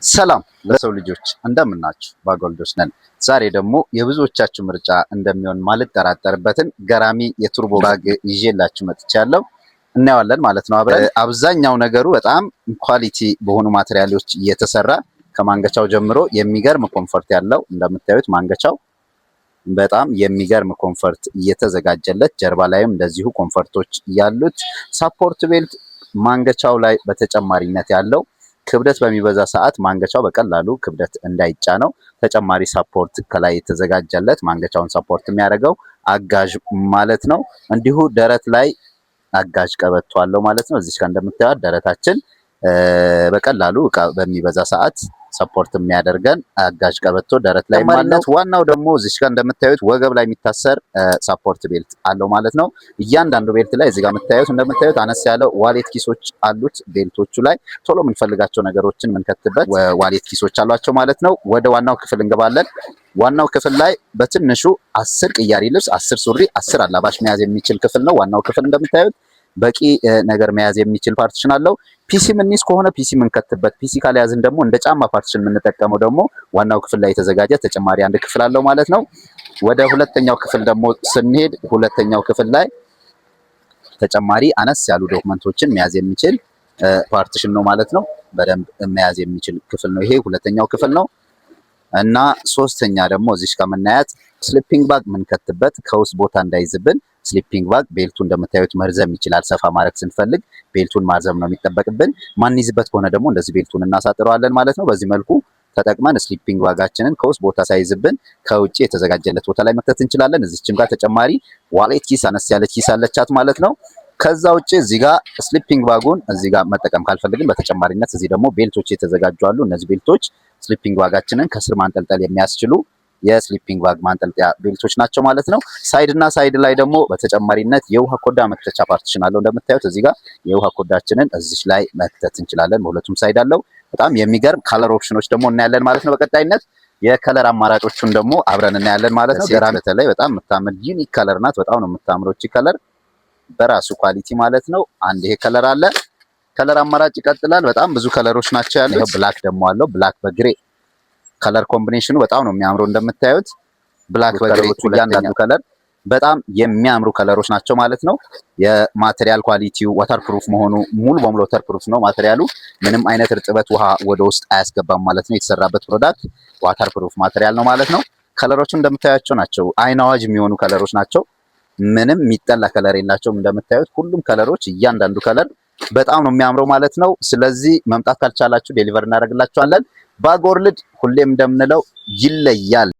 ሰላም ለሰው ልጆች፣ እንደምናችሁ? ባጎልዶች ነን። ዛሬ ደግሞ የብዙዎቻችሁ ምርጫ እንደሚሆን ማልጠራጠርበትን ገራሚ የ turbo bag ይዤላችሁ መጥቻለሁ። እናየዋለን ማለት ነው አብረን። አብዛኛው ነገሩ በጣም quality በሆኑ material ኦች እየተሰራ፣ ከማንገቻው ጀምሮ የሚገርም comfort ያለው፣ እንደምታዩት ማንገቻው በጣም የሚገርም comfort እየተዘጋጀለት፣ ጀርባ ላይም እንደዚሁ comfort ኦች ያሉት፣ support belt ማንገቻው ላይ በተጨማሪነት ያለው፣ ክብደት በሚበዛ ሰዓት ማንገቻው በቀላሉ ክብደት እንዳይጫነው ተጨማሪ support ከላይ የተዘጋጀለት፣ ማንገቻውን support የሚያደርገው አጋዥ ማለት ነው። እንዲሁ ደረት ላይ አጋዥ ቀበቶ አለው ማለት ነው። እዚች ጋር እንደምታዩት ደረታችን በቀላሉ እቃ በሚበዛ ሰዓት support የሚያደርገን አጋዥ ቀበቶ ደረት ላይ ማለት። ዋናው ደግሞ እዚች ጋር እንደምታዩት ወገብ ላይ የሚታሰር support belt አለው ማለት ነው። እያንዳንዱ belt ላይ እዚህ ጋር የምታዩት፣ እንደምታዩት አነስ ያለ wallet ኪሶች አሉት። Belt ኦቹ ላይ ቶሎ የምንፈልጋቸው ነገሮችን የምንከትበት wallet ኪሶች አሏቸው ማለት ነው። ወደ ዋናው ክፍል እንገባለን። ዋናው ክፍል ላይ በትንሹ 10 ቅያሪ ልብስ፣ 10 ሱሪ፣ 10 አላባሽ መያዝ የሚችል ክፍል ነው። ዋናው ክፍል እንደምታዩት በቂ ነገር መያዝ የሚችል partition አለው። PC የምንይዝ ከሆነ PC የምንከትበት፣ PC ካልያዝን ደግሞ እንደ ጫማ partition የምንጠቀመው ደግሞ ዋናው ክፍል ላይ የተዘጋጀ ተጨማሪ አንድ ክፍል አለው ማለት ነው። ወደ ሁለተኛው ክፍል ደግሞ ስንሄድ ሁለተኛው ክፍል ላይ ተጨማሪ አነስ ያሉ document ኦችን መያዝ የሚችል partition ነው ማለት ነው። በደንብ መያዝ የሚችል ክፍል ነው። ይሄ ሁለተኛው ክፍል ነው። እና ሶስተኛ ደግሞ እዚች ጋር የምናያት sleeping bag የምንከትበት፣ ከውስጥ ቦታ እንዳይዝብን sleeping bag belt ኡ እንደምታዩት መርዘም ይችላል። ሰፋ ማድረግ ስንፈልግ belt ኡን ማርዘም ነው የሚጠበቅብን። ማንይዝበት ከሆነ ደግሞ እንደዚህ belt ኡን እናሳጥረዋለን ማለት ነው። በዚህ መልኩ ተጠቅመን sleeping bag ኣችንን ከውስጥ ቦታ ሳይዝብን ከውጭ የተዘጋጀለት ቦታ ላይ መክተት እንችላለን። እዚችም ጋር ተጨማሪ wallet ኪስ፣ አነስ ያለች ኪስ አለቻት ማለት ነው። ከዛ ውጭ እዚህ ጋር sleeping bag ኡን እዚህ ጋር መጠቀም ካልፈለግን በተጨማሪነት እዚህ ደግሞ belt ኦች የተዘጋጁ አሉ። እነዚህ belt ኦች sleeping bag ኣችንን ከስር ማንጠልጠል የሚያስችሉ የ sleeping bag ማንጠልጠያ belt ኦች ናቸው ማለት ነው። Side እና side ላይ ደግሞ በተጨማሪነት የውሃ ኮዳ መክተቻ partition አለው። እንደምታዩት እዚህ ጋር የውሃ ኮዳችንን እዚች ላይ መክተት እንችላለን። በሁለቱም side አለው። በጣም የሚገርም color option ኦች ደግሞ እናያለን ማለት ነው። በቀጣይነት የ color አማራጮቹን ደግሞ አብረን እናያለን ማለት ነው። በተለይ በጣም የምታምር unique color ናት። በጣም ነው የምታምረው እቺ color በራሱ quality ማለት ነው። አንድ ይሄ color አለ። Color አማራጭ ይቀጥላል። በጣም ብዙ color ኦች ናቸው ያሉት። Black ደግሞ አለው። Black በ gray color combination ኑ በጣም ነው የሚያምረው። እንደምታዩት black በ gray እያንዳንዱ color በጣም የሚያምሩ color ኦች ናቸው ማለት ነው። የ material quality ው waterproof መሆኑ፣ ሙሉ በሙሉ waterproof ነው material ኡ። ምንም አይነት እርጥበት ውሃ ወደ ውስጥ አያስገባም ማለት ነው። የተሰራበት product waterproof material ነው ማለት ነው። Color ኦቹ እንደምታያቸው ናቸው። አይን አዋጅ የሚሆኑ color ኦች ናቸው። ምንም የሚጠላ color የላቸውም። እንደምታዩት ሁሉም color ኦች፣ እያንዳንዱ color በጣም ነው የሚያምረው ማለት ነው። ስለዚህ መምጣት ካልቻላችሁ deliver እናደርግላችኋለን። ባግ ወርልድ ሁሌም እንደምንለው ይለያል።